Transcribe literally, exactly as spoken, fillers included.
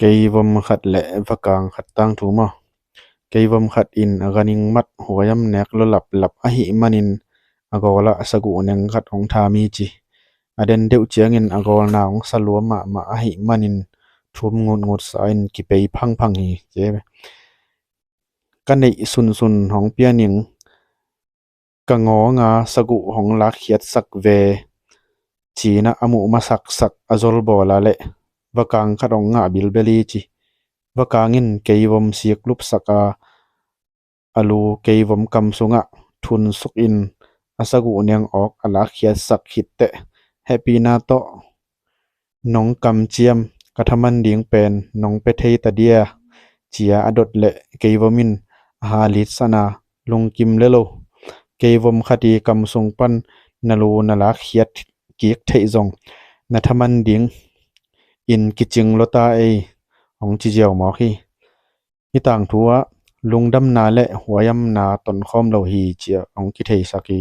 Keivom khat le vakang khat tangthu maw. Keivom khat in a ganhing mat huaiam nek lua laplap ahih manin a gawlah saguh neng khat hong tham hi ci. A den deuh ciangin a gawlna hong sa lua mahmah ahih manin thum ngutngut sa-in kipei phangphang hi ci. Ka neih sunsun hong pia ning, ka ngawnga saguh hong lakkhiatsak ve, ci-in a muh masaksak a zolbawl a leh vakang khat hong ngah bilbel hi ci. Vakang in keivom siklupsak a, a lu keivom kam sungah thunsukin a saguh neng awk a lakkhiatsak khit teh hehpihna tawh, "Nong kamciam, ka thaman ding pen nong pia thei ta dia," ci-a a dot leh keivom in a ha litsan a, "Lungkim lel o. Keivom khat i kam sung pan na lu na lakkhiat kik theih zong na thaman ding in kicing lua ta ei," hong ci ziau mawk hi. Hih tangthu ah lungdamna le huaiamna tonkhawm lo hi ci-a hong kitheisak hi.